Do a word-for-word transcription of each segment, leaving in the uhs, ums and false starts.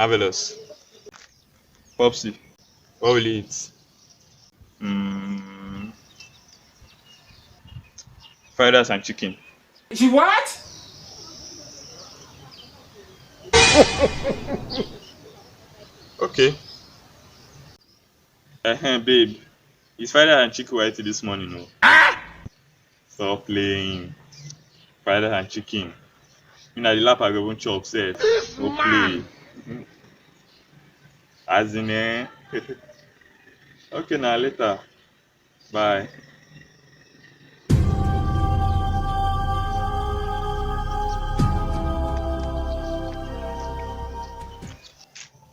Marvelous. Popsy, what will you eat? Mm, fried rice and chicken. She what? Okay. Uh-huh, babe. It's fried rice and chicken we ate this morning, no? Ah! Stop playing. Fried rice and chicken. You know, the lap I go even chop, sef. Go play. As in, eh? Okay, now later. Bye.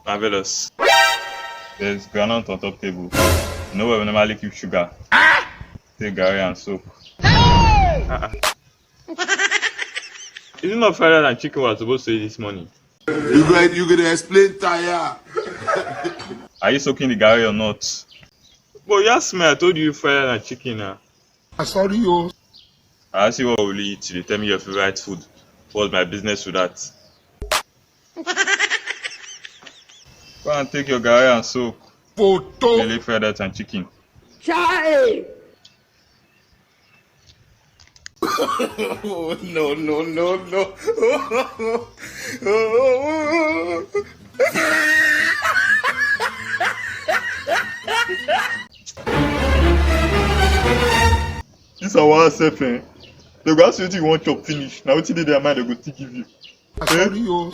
Marvelous. There's groundnut on top table. You know where we normally keep sugar. Take garri and soap. Ah, ah. Is it not fried rice and chicken we are supposed to eat this morning? You go, you go dey explain tire. Are you soaking the garri or not? But you asked me, I told you fried rice and chicken now. I sorry you. I asked you what will you eat, you dey tell me your favorite food. What's my business with that? Go and take your garri and soak. Photo. Really fried rice and chicken. Chai! No, no, no, no. This our sef, eh? They go ask you wetin you wan chop finish. Na wetin dey their mind they go still give you. I sorry you.